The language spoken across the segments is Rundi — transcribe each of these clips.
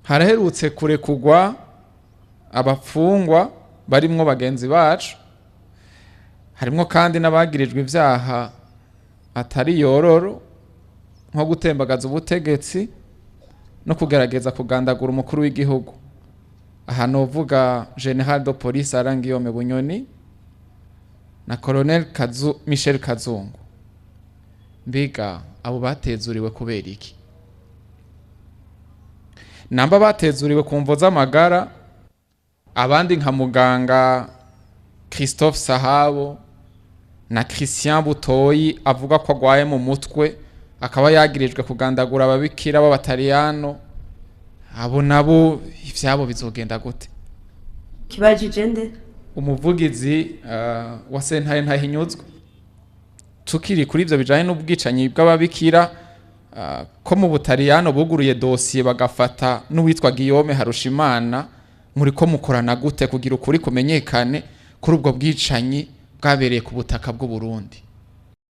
Haraherutse kurekugwa abafungwa barimwo bagenzi bacu, harimwo kandi n'abagirijwe ivyaha atari yororo nko gutembagaza ubutegetsi no kugerageza kugandagura umukuru w'igihugu. Aha novuga General de Police Alain Guillaume Bunyoni na Colonel Michel Kazungu. Mbega abo batezuriwe kubera iki? Namba batezuriwe ku mvo z'amagara, abandi nka muganga Christophe Sahabo na Christian Butoyi avuga ko agwaye mu mutwe akaba yagirijwe kugandagura ababikira b'abataliyano, abo nabo ivyabo bizogenda gute? Kibajije nde? Umuvugizi wa sentare Ntahinyuzwa. Tukiri kuri ivyo bijanye n'ubwicanyi bw'ababikira, ko mu Butaliyano buguruye dosiye bagafata n'uwitwa Guillaume Harushimana, muri ko mukorana gute kugira ukuri kumenyekane kuri ubwo bwicanyi bwabereye ku butaka bw'u Burundi?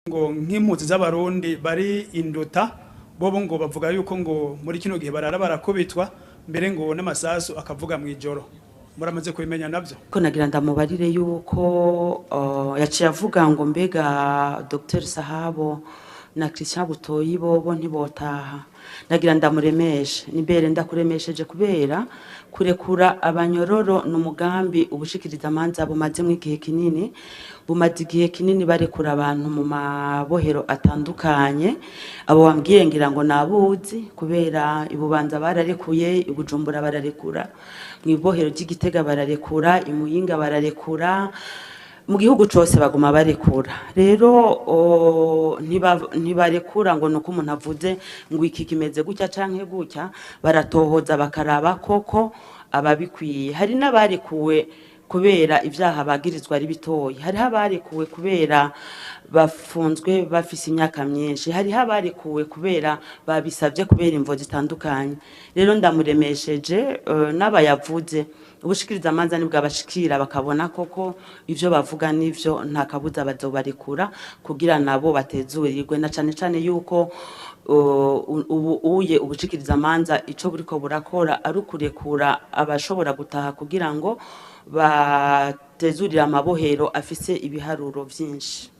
Ngo nk'impunzi z'Abarundi bari induta bobo ngo bavuga yuko ngo muri kino gihe barara barakubitwa, mbere ngo n'amasasu akavuga mu ijoro. Muramaze kubimenya navyo? Ko nagira ndamubarire yuko yaciye avuga ngo mbega Dr Sahabo na Christian Butoyi bobo ntibotaha. Nagira ndamuremeshe, nibere ndakuremesheje kubera kurekura abanyororo n'umugambi ubushikiriza amanza bumaze mu gihe kinini, bumaze igihe kinini barekura abantu mu mabohero atandukanye. Abo wambwiye ngira ngo nabuzi kubera ibubanza bararekuye, ibujumbura bararekura, mu ibohero ry'Igitega bararekura, imuyinga bararekura, mu gihugu cose baguma barekura. Rero ntibarekura ngo nuko umuntu avuze ngo iki kimeze gutya canke gutya, baratohoza bakaraba koko ababikwiye. Hari n'abarekuwe kubera ivyaha bagirizwa ari bitoyi, hariho abarekuwe kubera bafunzwe bafise imyaka myinshi, hariho abarekuwe kubera babisavye kubera imvo zitandukanye. Rero ndamuremesheje n'abayavuze ubushikiriza amanza nibwo abashikira bakabona koko ivyo bavuga nivyo, nta kabuza bazobarekura kugira nabo batezurirwe, na cane cane yuko ubu uye ubushikiriza amanza ico buriko burakora ari ukurekura abashobora gutaha kugira ngo batezurire amabohero afise ibiharuro vyinshi.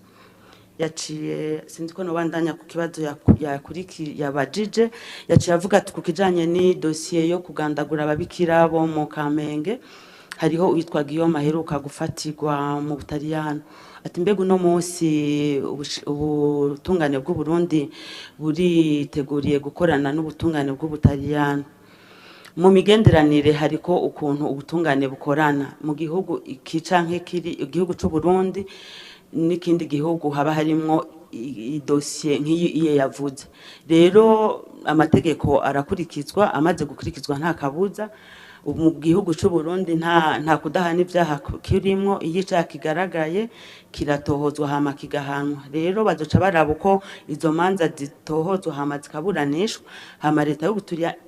Yaciye sinzi ko nobandanya ku kibazo yabajije, yaciye avuga ati ku kijanye ni dosiye yo kugandagura ababikira bo mu Kamenge, hariho uwitwa Guillaume aheruka gufatirwa mu Butaliyano. Ati mbega uno munsi ubutungane bw'u Burundi buriteguriye gukorana n'ubutungane bw'Ubutaliyano? Mu migenderanire hariko ukuntu ubutungane bukorana mu gihugu iki canke kiri, igihugu c'u Burundi n'ikindi gihugu haba harimwo idosiye nk'iyi iye yavuze. Rero amategeko arakurikizwa, amaze gukurikizwa nta kabuza. Mu gihugu c'u Burundi nta kudahana ivyaha kirimwo, iyo icaha kigaragaye kiratohozwa hama kigahanwa. Rero bazoca baraba uko izo manza zitohozwa hama zikaburanishwa, hama leta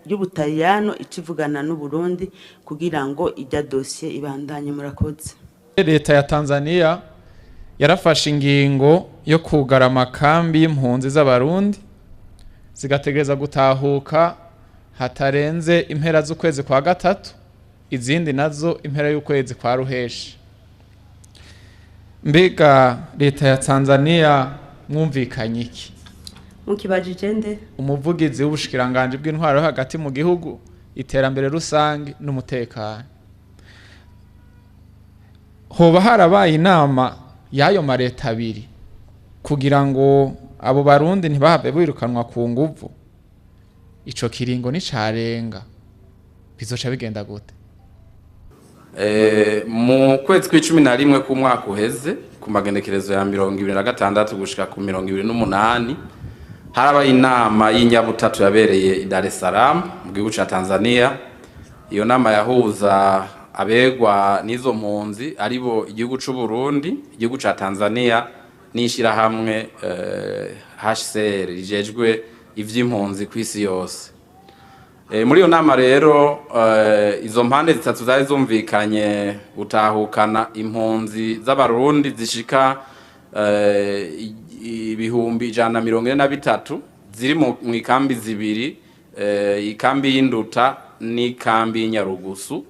y'Ubutaliyano icivugana n'u Burundi kugira ngo irya dosiye ibandanye. Murakoze. Leta ya Tanzania yarafashe ingingo yo kugara amakambi y'impunzi z'Abarundi zigategereza gutahuka hatarenze impera z'ukwezi kwa gatatu, izindi nazo impera y'ukwezi kwa ruheshi. Mbega leta ya Tanzania mwumvikanye iki? Mukibajije nde? Umuvugizi w'ubushikiranganje bw'intwaro hagati mu gihugu, iterambere rusange n'umutekano. Hoba harabaye inama y'ayo mareta abiri kugira ngo abo Barundi ntibahave birukanwa ku nguvu? Ico kiringo nicarenga bizoca bigenda gute? Mu kwezi kw'icumi na rimwe k'umwaka uheze, ku magenekerezo ya 26 gushika ku 28, harabaye inama y'inyabutatu yabereye i Dar es Salaam mu gihugu ca Tanzania. Iyo nama yahuza abegwa n'izo mpunzi aribo igihugu c'u Burundi, igihugu ca Tanzania n'ishirahamwe HCR rijejwe ivy'impunzi kw'isi yose. Muri iyo nama rero izo mpande zitatu zari zumvikanye gutahukana impunzi z'Abarundi zishika 143,000 ziri mu ikambi zibiri, ikambi y'Induta n'ikambi y'Inyarugusu.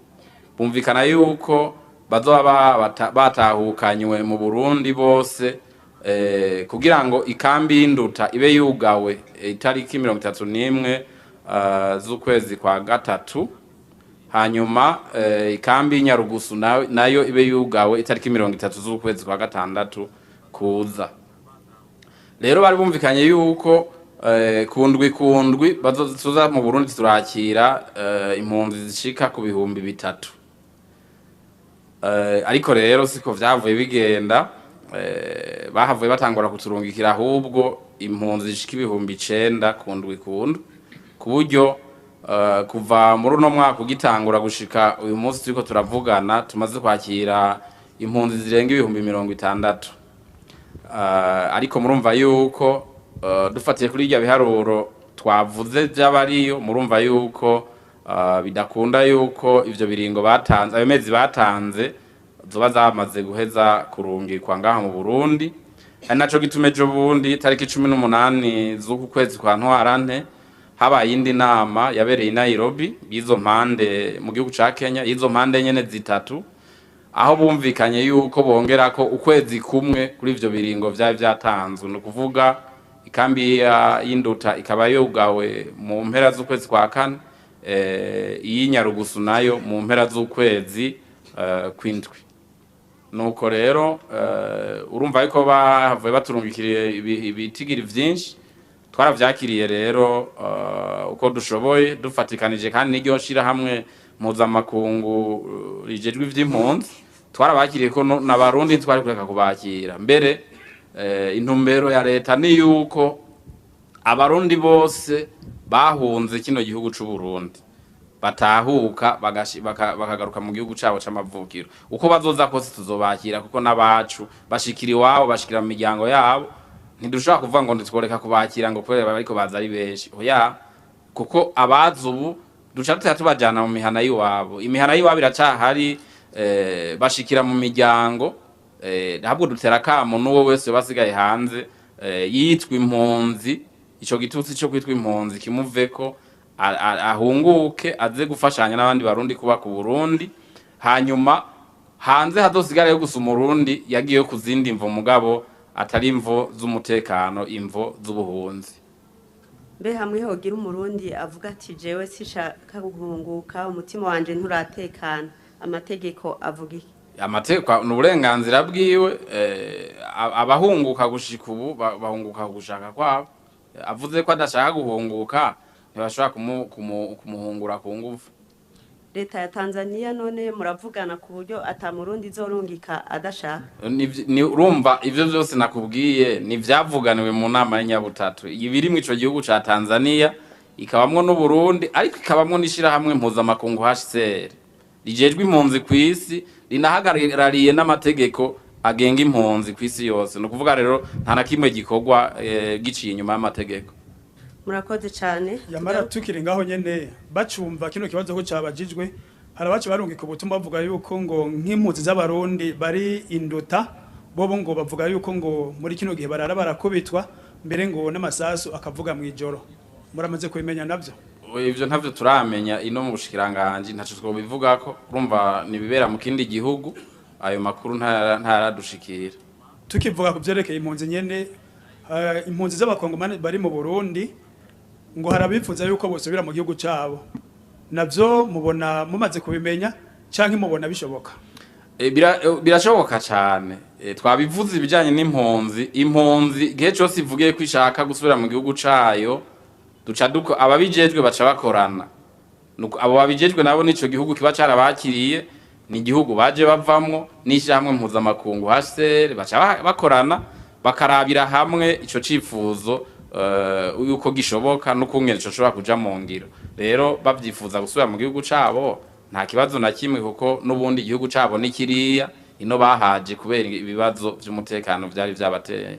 Bumvikana yuko bazoba batahukanywe mu Burundi bose, kugira ngo ikambi y'Induta ibe yugawe itariki 31 z'ukwezi kwa gatatu, hanyuma ikambi y'Inyarugusu nayo ibe yugawe itariki 30 z'ukwezi kwa gatandatu kuza. Rero bari bumvikanye yuko kundwi bazoza mu Burundi turakira impunzi zishika ku 3000. Ariko rero siko vyavuye bigenda, bahavuye batangura kuturungikira ahubwo impunzi zishika 9000 kundwi, ku buryo kuva muri uno mwaka ugitangura gushika uyu munsi turiko turavugana tumaze kwakira impunzi zirenga 60,000. Ariko murumva yuko dufatiye kuri irya biharuro twavuze by'abariyo, murumva yuko bidakunda yuko ivyo biringo batanze, ayo mezi batanze zoba zamaze guheza kurungikwa ngaha mu Burundi. Ari naco gituma ejo bundi tariki 18 z'uku kwezi kwa Ntwarante habaye indi nama yabereye i Nairobi y'izo mpande mu gihugu ca Kenya, y'izo mpande nyene zitatu, aho bumvikanye yuko bongerako ukwezi kumwe kuri ivyo biringo vyari vyatanzwe. Ni ukuvuga ikambi y'Induta ikaba yugawe mu mpera z'ukwezi kwa kane, iy'Inyarugusu nayo mu mpera z'ukwezi kw'indwi. Nuko rero urumva yuko bahavuye baturungikiriye ibitigiri vyinshi, twaravyakiriye rero uko dushoboye, dufatikanije kandi n'iryo shirahamwe mpuzamakungu rijejwe ivy'impunzi. Twarabakiriye ko n'Abarundi twari kureka kubakira. Mbere intumbero ya leta ni yuko Abarundi bose bahunze kino gihugu c'u Burundi batahuka bakagaruka mu gihugu cabo c'amavukiro. Uko bazoza kose tuzobakira, kuko n'abacu bashikira iwabo, bashikira mu miryango yabo. Ntidushobora kuvuga ngo ntitworeka kubakira ngo kubera bariko baza ari benshi, oya, kuko abaza ubu duca dutera tubajana mu mihana y'iwabo. Imihana y'iwabo iracahari, bashikira mu miryango. Ntabwo dutera akamo n'uwo wese basigaye hanze yitwa impunzi, ico gitutsi co kwitwa impunzi kimuveko, ahunguke aze gufashanya n'abandi Barundi kuba ku Burundi. Hanyuma hanze hazosigara yo gusa Umurundi yagiye ku zindi mvo, mugabo atari imvo z'umutekano, imvo z'ubuhunzi. Mbe hamwe hogira Umurundi avuga ati jewe sishaka guhunguka, umutima wanje nturatekana, amategeko avuga iki? Amategeko ni uburenganzira bwiwe. Abahunguka gushika ubu bahunguka gushaka kwabo. Avuze ko adashaka guhunguka, ntibashobora kumuhungura ku nguvu. Leta ya Tanzania none muravugana ku buryo ata Murundi izorungika adashaka? Urumva ivyo vyose nakubwiye ni vyavuganiwe mu nama y'inyabutatu ibiri mu ico gihugu ca Tanzania, ikabamwo n'u Burundi, ariko ikabamwo n'ishirahamwe mpuzamakungu HCR rijejwe impunzi kw'isi, rinahagarariye n'amategeko agenga impunzi kw'isi yose. Ni ukuvuga rero nta na kimwe gikorwa giciye inyuma y'amategeko. Murakoze cyane. Yamara tukiri ngaho nyene, bacumva kino kibazo ko cabajijwe, hari abacu barungika ubutumwa bavuga yuko ngo nk'impunzi z'Abarundi bari Induta bobo ngo bavuga yuko ngo muri kino gihe barara barakubitwa, mbere ngo n'amasasu akavuga mw'ijoro. Muramaze kubimenya navyo? Ivyo ntavyo turamenya ino mu bushikiranganji, ntaco twobivugako. Urumva nibibera mu kindi gihugu, ayo makuru ntaradushikira. Tukivuga ku vyerekeye impunzi nyene, impunzi z'Abakongomani bari mu Burundi ngo harabifuza yuko bosubira mu gihugu cabo, navyo mubona mumaze kubimenya canke mubona bishoboka? Birashoboka cane. Twabivuze ibijanye n'impunzi. Impunzi igihe cose ivugiye ko ishaka gusubira mu gihugu cayo, duca duko ababijejwe baca bakorana. Nuko abo babijejwe nabo nico gihugu kiba carabakiriye, ni igihugu baje bavamwo, n'ishyirahamwe mpuzamakungu HCR, baca bakorana bakarabira hamwe ico cifuzo yuko gishoboka n'ukungene ico gishobora kuja mu ngiro. Rero bavyifuza gusubira mu gihugu cabo nta kibazo na kimwe, kuko n'ubundi igihugu cabo ni kiriya ino bahaje kubera ibibazo vy'umutekano vyari vyabateye.